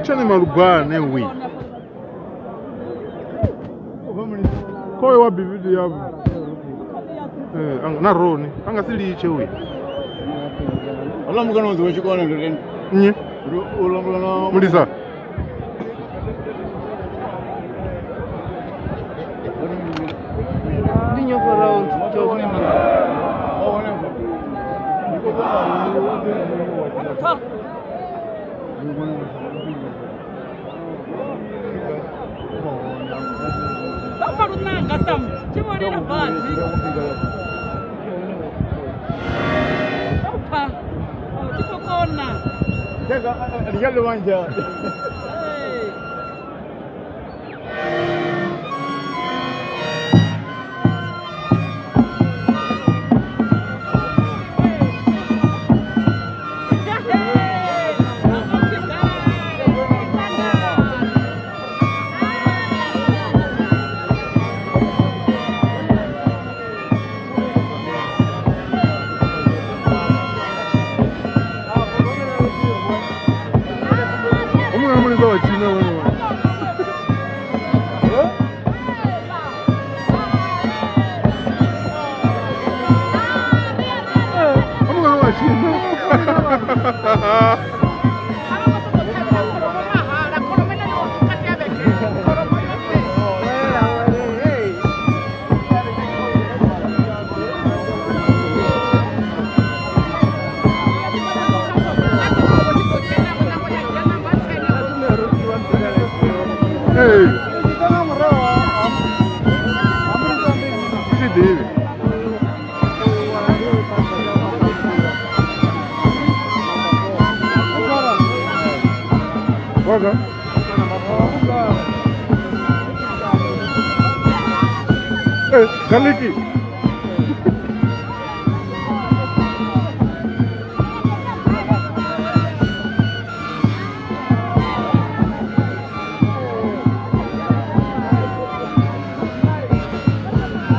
Tshone malugwane wi. Khoyo wa bivhili ya na roni a nga si litshe wi. Ola mukana wa tshikona ndo tenda. Nnyi? Ola mukana Mulisa. Ndi nyofho round Vha lunanga sam tshi vho lila badi. Pfa tshi khou kona. Ee. Umwe mulisa wa tshina wone wone. Umwe wa tshina. Hey. Tshi ḓivhi. Waka. Eh, Galiki.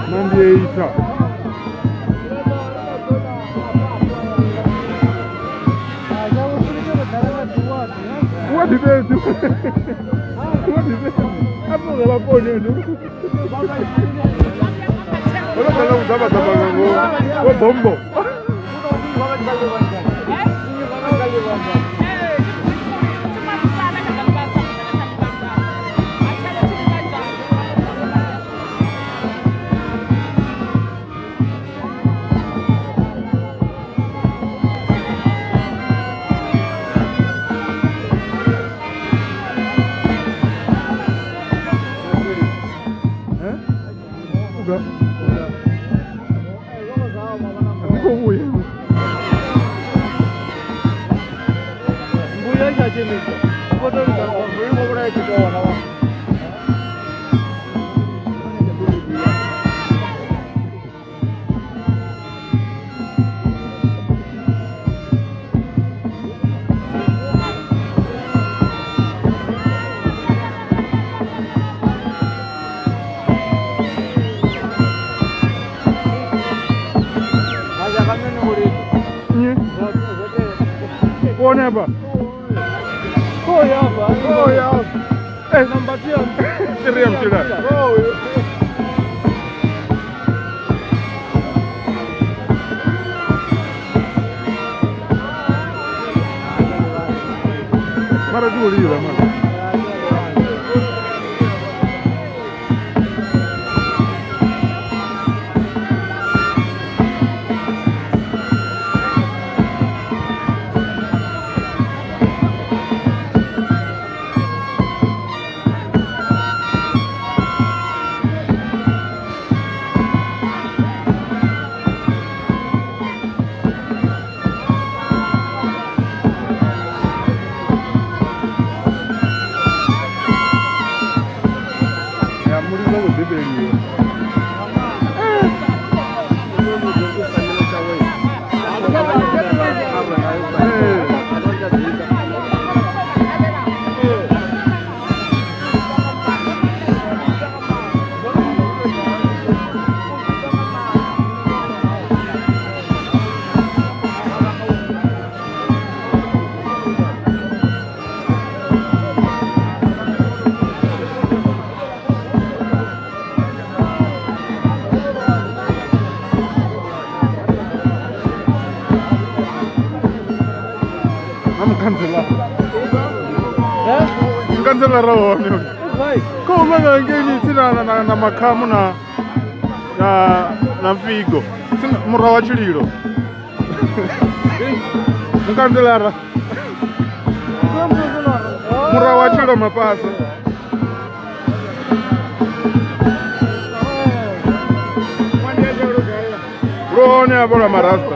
Nandieita. What did they do? What did they do? I'm not gonna go near you. Wala kana uzaba zaba ngo. Wo bombo. Eh? Uga. Ko uye. Mbuya tsha tshimisa. Vho to lika Nnyi. Wone ba. Koyava. Koya. Eh, Number 10. Tiri ya mtshila. Mara ndi u lila mara. Ya mulisa wo ḓivheliwa. Na mukhantsela. Mukhantsela ra hone. Ko u nga ngeni tsina na makhamu na na mfigo. Tsina murahu wa tshililo. Mukhantsela ra. Murahu wa tshililo mapasa. Lone hafha lwa marasta.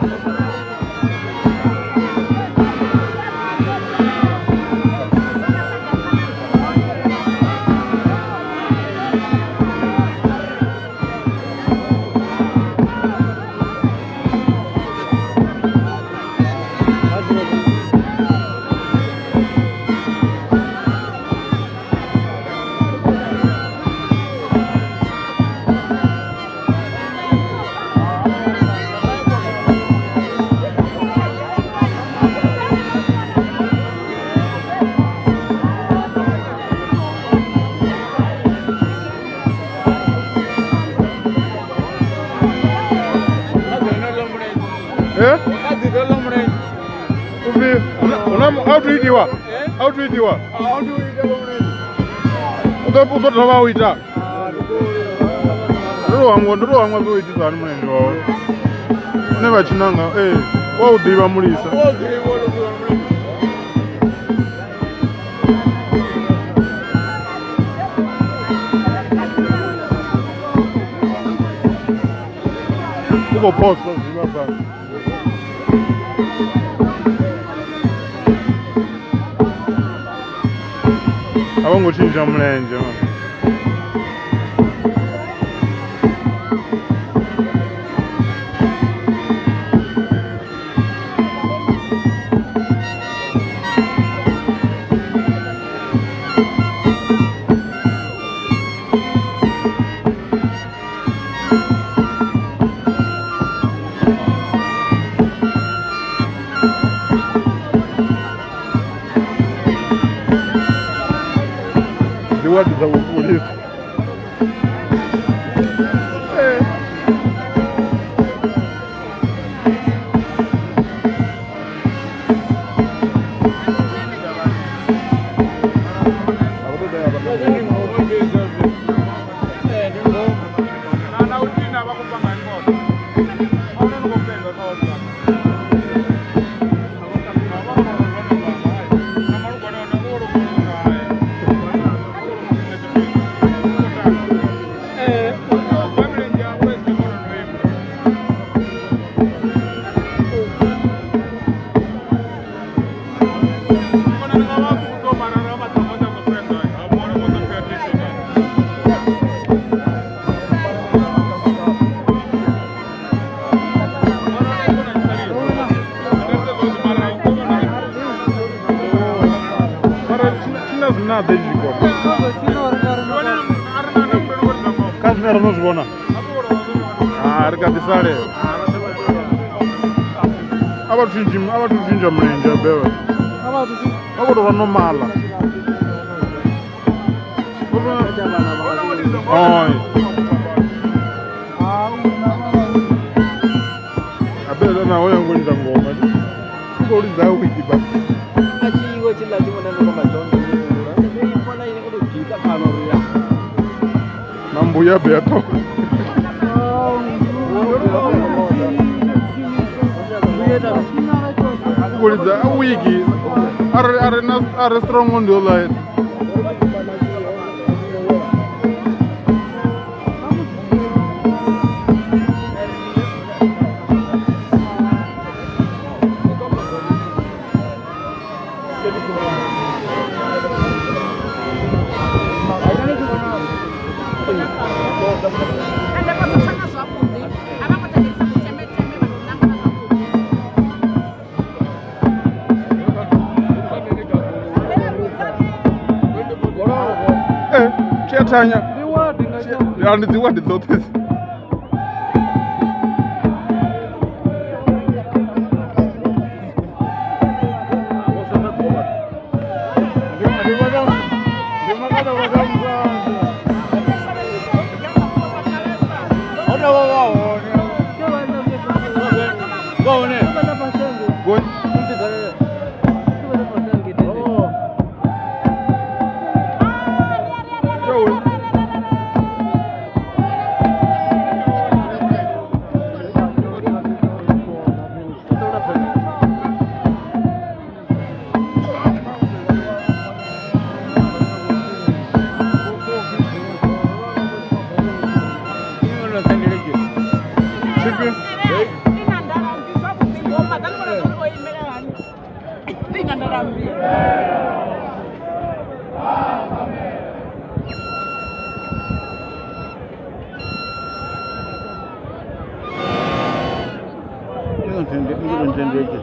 Autuitiwa. U ḓo dovha u ita. Ndo to hangwa u itisa hani mulenzhe wawe. Une vha tshinanga wa u ḓivha mulisa. U khou posta zwi vha. A vho ngo tshintsha mulenzhe. Dzi wadi dza vhupulisa. Kha zwine ro no zwi vhona. Ri kha ḓi salela. A vha thu tshintsha mulenzhe a beba. Vha khou tou vha normala. A beba na hoyo ngo lidza ngoma. U khou lidza wiki ba. A tshi iwe tshiḽa tshiṅwe na ngoma dzonde. Nambuya beto. Kulidza wiki are strong on the line. Tanya. Ndi dzi wadi dzoṱhe. Ndi nthu ndi nthu ndi.